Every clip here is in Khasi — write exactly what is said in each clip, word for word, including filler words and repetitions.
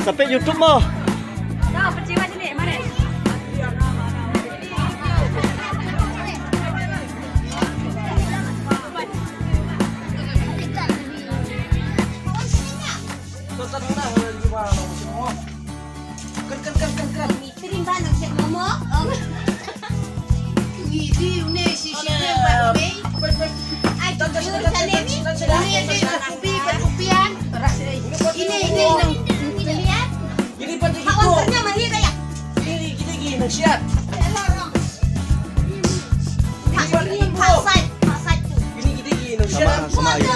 Sampai YouTube mo. Kan, kan, kan, kan, kan. Rin ba nang shet momo. Ni di une si si ba be. Ai tu jur sane ni. Ini ini upi upian. Ini ini nang lihat. Ini pati itu. Kawan kerja mahir ya. Ini gini gini nang siat. Pasai pasai tu. Ini gini gini nang siat. Sama sama itu.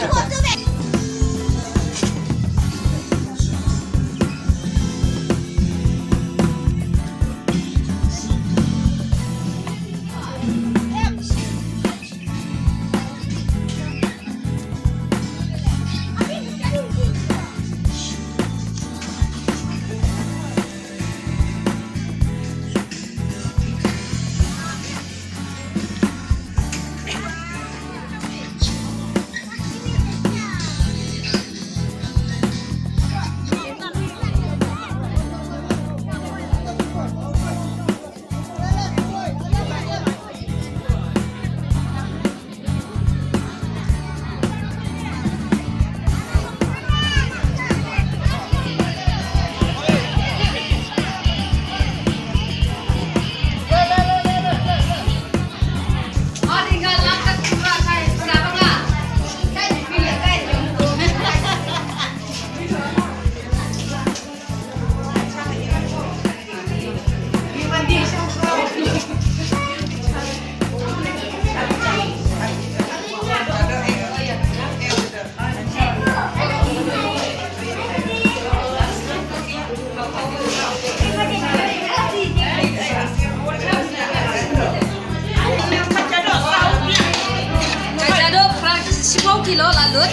Ka jadok ka shiphew kilo la lut.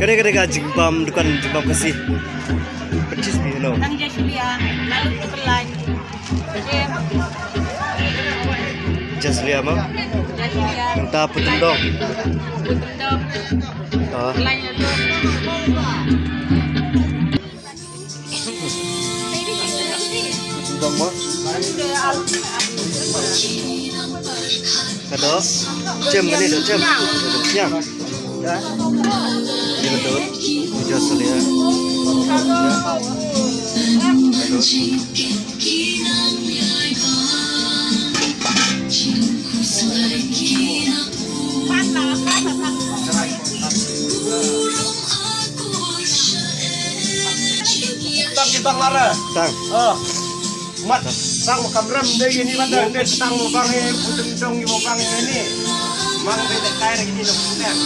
Kane kane ka jingbam, dukan jingbam Khasi. Pachis pi no. Tang Jasulia, lalu tu kelai. Jasulia ma? Jasulia. Nangta Putendong. Putendong. Ah. Kelai lalu. Putendong ma? Kado. Chem kane do chem. Chem. Ini betul. Ini Jasulia. Tang di bang lara. Tang. Oh. Mat sang ma kam rem de ini mat de, de sang ma bang he, puteng dong ma bang he ini. Mang de de kai de ini dong puteng.